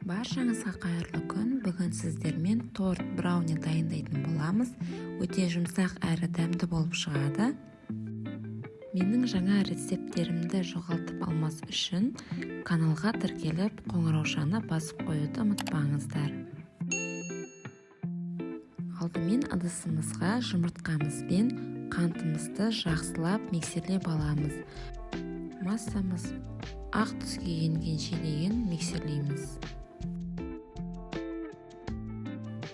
Баршаңызға қайырлы күн. Бүгін сіздермен торт брауни дайындайтын боламыз. Өте жұмсақ әрі дәмді болып шығады. Менің жаңа рецепттерімді жоғалтып алмас үшін каналға тіркеліп, қоңыраушаны басып қоюды ұмытпаңыздар. Алдымен ыдысымызға жұмыртқамыз бен қантымызды жақсылап миксерлеп аламыз. Массамыз ақ түске енгенше дейін миксерлейміз.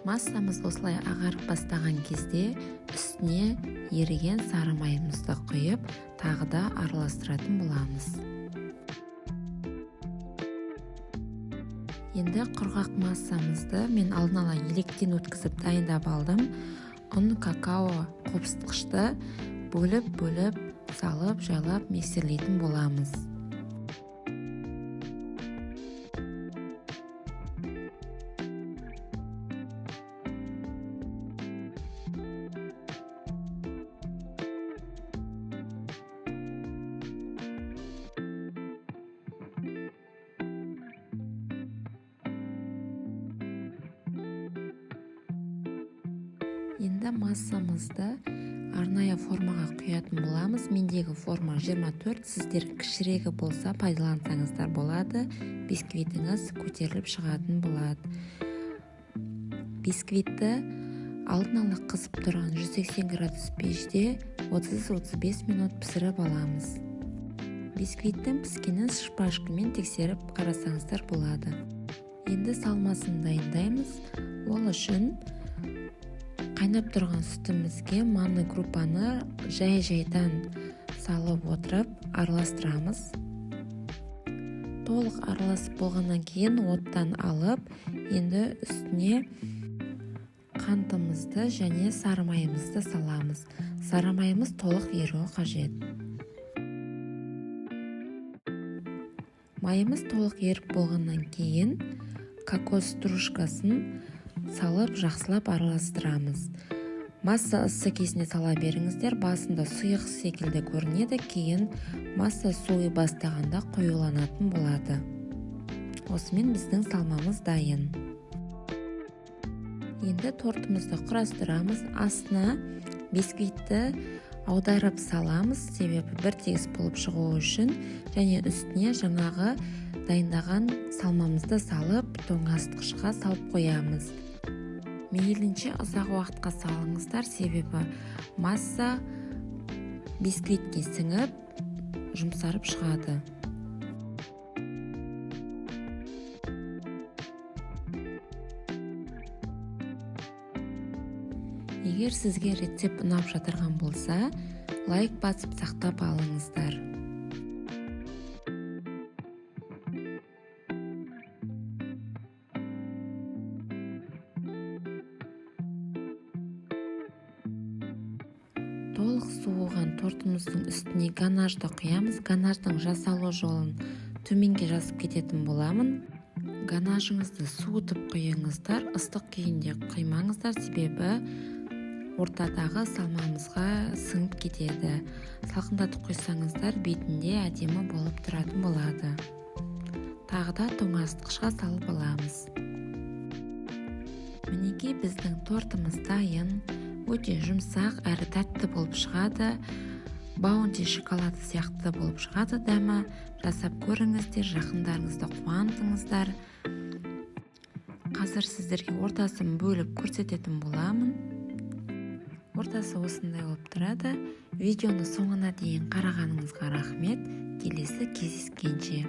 Массамыз осылай ағарып бастаған кезде үстіне еріген сары майымызды құйып, тағы да араластыратын боламыз. Енді құрғақ массамызды мен алдын ала електен өткізіп дайындап алдым. Ұн, какао қопсытқышты бөліп-бөліп салып, жайлап миксерлейтін боламыз. Енді массамызды арнайы формаға құятын боламыз. Мендегі форма 24, сіздер кішірегі болса пайдалансаңыздар болады. Бисквитіңіз көтеріліп шығатын болады. Бисквитті алдын ала қызып тұрған 180 градус пеште 30-35 минут пісіріп аламыз. Бисквиттің піскенін шпажкамен тексеріп қарасаңыздар болады. Енді салмасын дайындаймыз. Ол үшін қайнап тұрған сүтімізге манный крупаны жай-жайдан салып отырып араластырамыз. Толық араласып болғаннан кейін оттан алып, енді үстіне қантымызды және сары майымызды саламыз. Сары майымыз толық еруі қажет. Майымыз толық еріп болғаннан кейін кокос стружкасын салып жақсылап араластырамыз. Масса ыссы кезінде сала беріңіздер, басында сұйық секілді көрінеді, кейін масса суи бастағанда қоюланатын болады. Осымен біздің салмамыз дайын. Енді тортымызды құрастырамыз. Астына бисквитті аударып саламыз, себебі бір тегіс болып шығуы үшін, және үстіне жаңағы дайындаған салмамызды салып, тоңазытқышқа салып қоямыз. Мейлінше ұзақ уақытқа салыңыздар, себебі масса бисквитке сіңіп, жұмсарып шығады. Егер сізге рецепт ұнап жатырған болса, лайк басып сақтап алыңыздар. Толық суыған тортымыздың үстіне ганажды құямыз. Ганаждың жасалу жолын төменге жазып кететін боламын. Ганажыңызды суытып құйыңыздар, ыстық күйінде құймаңыздар, себебі ортадағы салмамызға сіңіп кетеді. Салқындатып құйсаңыздар, бетінде әдемі болып тұратын болады. Тағы да тоңазытқышқа салып аламыз. Мінекей біздің тортымыз дайын. Өте жұмсақ әрі тәтті болып шығады. Баунти шоколады сияқты болып шығады дәмі. Жасап көріңіздер, жақындарыңызды қуантыңыздар. Қазір сіздерге ортасын бөліп көрсететін боламын. Ортасы осындай болып тұрады. Видеоны соңына дейін қарағаныңызға рахмет. Келесі кездескенше.